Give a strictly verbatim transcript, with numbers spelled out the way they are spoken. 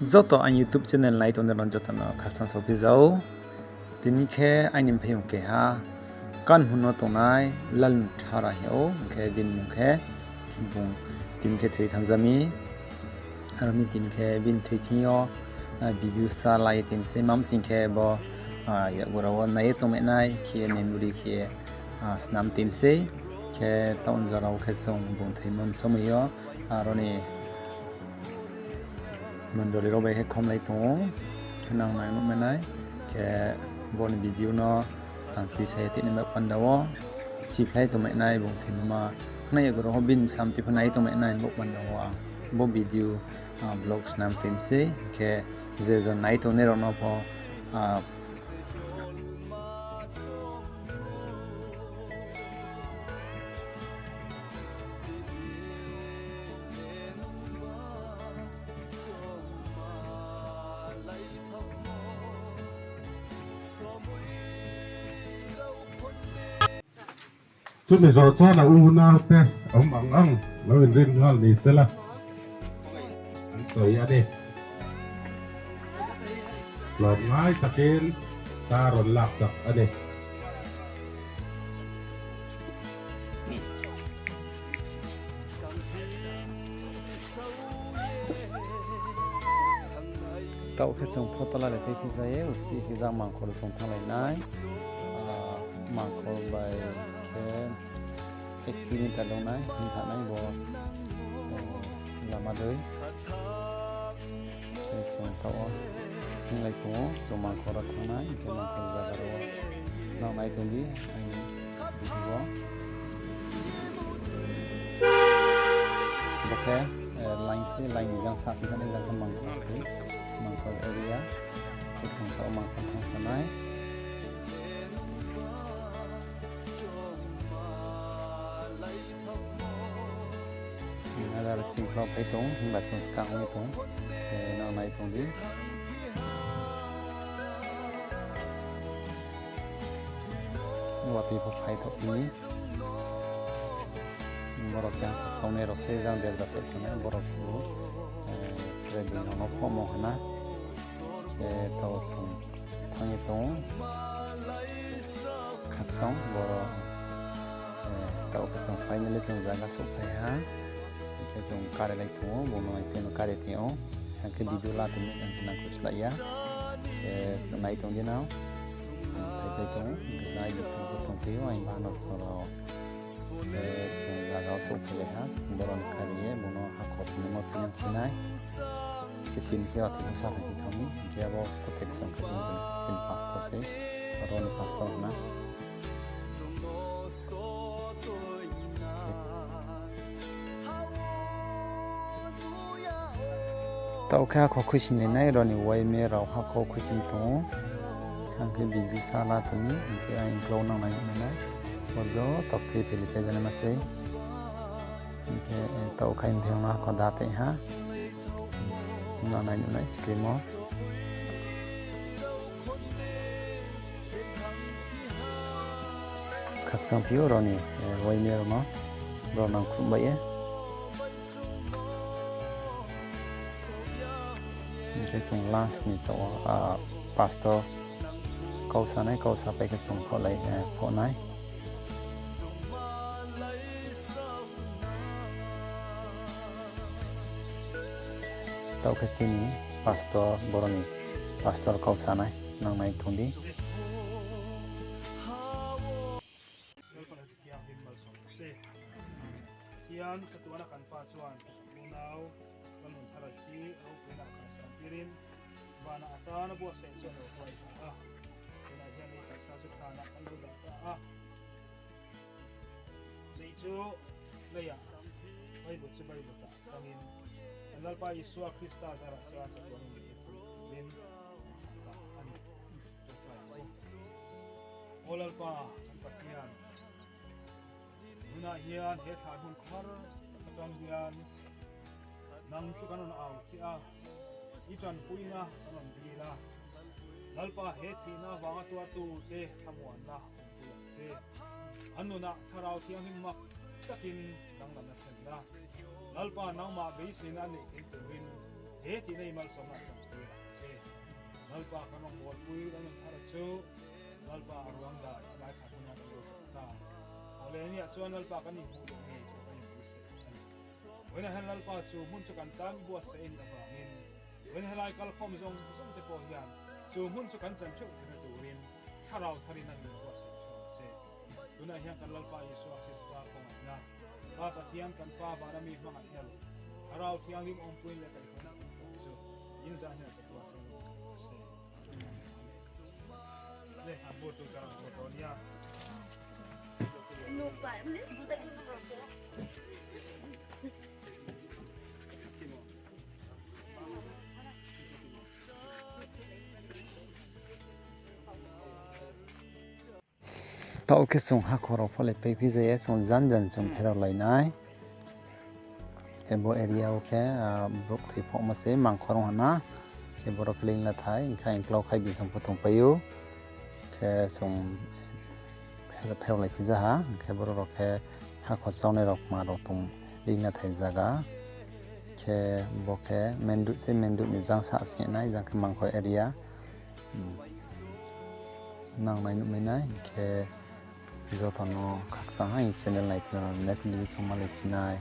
Joto aini YouTube channel nai tongnai rao joto no khakchang saophi jao. Tini khe aini mphaiyong keha kanhun no tongnai Lalnuthara hing ou, hing khe bini mung khe bung tini khe thoi thanng ja mi. Aro mi tini khe bini thoi thing yo, ah, video sa lai ye tong mi sei, ma bsing khe bo, ah, yakgra wo nai ye tongmai nai khe memory khe, ah, snam tong mi sei. Khe taoh ni jora wo khe chung bung thoimo ni somoi yo, aro ni mondoli rao bai khe khomlai tong ou, khe nang nai nuhmai nai, khe bo ni video no ang tuisa ye tini baoh panda wo, siphlai tongmai nai bung thoimo ma, nai yakgra wo bini bsa mtoi pho nai tongmai nai baoh panda wo ang bo video, ah, vlog snam tong mi sei, khe je jon nai tongnai rao no pho, ah, Chumi zo cho na u na te, um ang ang, lo in rin ngal ni se la. An soi a de. Lom ngai takin, ta ron lak sak a de. Taoh khe chung photo lalai phai phi ja ye, usi khe jang Mangkhor chung thannglai nai. Ah, Mangkhor bai khe ek kilometer dong nai, hing thanng nai bo, eh, lama dei. Khe chung taoh wo hinglai tong ou, chung Mangkhor wo thanng nai, hing khe Mangkhor zaga rao wo nang nai tong di, aini video wo. Bo khe, eh, line se, line ni jang sa sing kha nai, jang khe Mangkhor se, Mangkhor area. Khe chung taoh wo Mangkhor thanng sa nai. Ada chingkhlao phai tong, himba chung skang ong ye tong. Eh, nang nai tong di. Watoi pho phai tho phi ni. Borok yang saonai rao se jang derga se thanai, borok pho, eh, tre bini rao no phomo hana. Eh, taoh song thanng ye tong ou. Khakchang boro, eh, taoh khe chung finally chung zaga souhphai ha. Hing khe chung kare lai tong ou, bung no ai phai no kare tong ou. Hing khe video la tong mi, hing khe nang khe slái ya. Khe chung nai tong di nang. Phai phai tong ou, hing khe nai di chung khe tong phi ou, aini bahanao song rao. Khe chung zaga wo souhphai lai ha, chung boro ni kari ye, bung no hakhor ni mo tini phinai. Khe tini khe watoi bsa phai thanng mi, hing khe abo kothek song khe tini pastor se, aro ni pastor hna. Taoh khe hakhor khuisoing nai nai, aro ni waime rao hakhor khuisoing tong ou. Ang khe video sa la tong mi, hing khe ang uklau nang nai nai nai. Bo joto khe philip phai janaima sei. Hing khe, eh, taoh khe ang bheng no hakhor da tong ha. Nang nai nai screen wo. Khakchang phi ou aro ni, eh, waime rao no, rao nang khum bai ye. Hing khe chung last ni taoh wo, ah, pastor kau sanai, kau sapai khe chung phohlai, eh, phoh nai. Taoh khe chini pastor, boro ni pastor kau sanai, nang nai tong di. Hian katuana kan pa chuan, unau, kan nun thara khi, ro pina kan san pirin, bana atan a buah sen chuan lo huai ta a. Tuna hian ei kaisa chu thana kan lo dah ta a. Zei chu, leia, Bible chu Bible ta changin, kan Lalpa Isua Krista zara chuan chatuan in min ta a ni. Aw Lalpa, kan Pathian, tunah hian he thlan hun thar aṭang hian nang chu kan rawn au che a, i ṭanpuina kan rawn dil a. Lalpa, he theihna vanga tuartute thlamuanna awmpui ang che. An nunah Thlarau Thianghlim mak takin danglamna thlenna, Lalpa, nangmah beiseina neih theih turin He ti nai malsomna chang pui ra se. Lalpa ka nung bol pui ra nung thara chu. Lalpa aruang da, lai kha puna ka lo sa ta. Ole ni a chuan Lalpa ka ni hu lo ni, ka ni hu se. Wena hen Lalpa chu mun chu kan tam bua se in a bangin. Wena hen lai kal khom zong zong te po hian. Chu mun chu kan chan cheu te na turin. Tharau thari nang ni bua se cheu se. Tuna hian kan Lalpa Isua Krista kong na. Pa Pathian kan Pa bara mi hmang a hian. Tharau thiang lim om pui le kan kona kan su. In za hian sa tua se. Taoh khe chung hakhor rao pho le paiphi ja ye, chung jan jan chung pherao lai nai. Khe bo area wo khe, ah, brouh thoi phohma se mangkhor ong ha na. Khe boro khe leing la thai, hing khe ang klau khai bising pho tongpai ou. Khe chung pherao lai phi ja ha, hing khe boro rao khe hakhor chaunai rao kma rao tong leing la thai zaga. Khe bo khe main road se, main road ni jang sa se nai, jang khe mangkhor area. Nang nai nuh mai nai, hing khe joto no khakchang ha, channel nai tini rao net ni chung malai phi nai.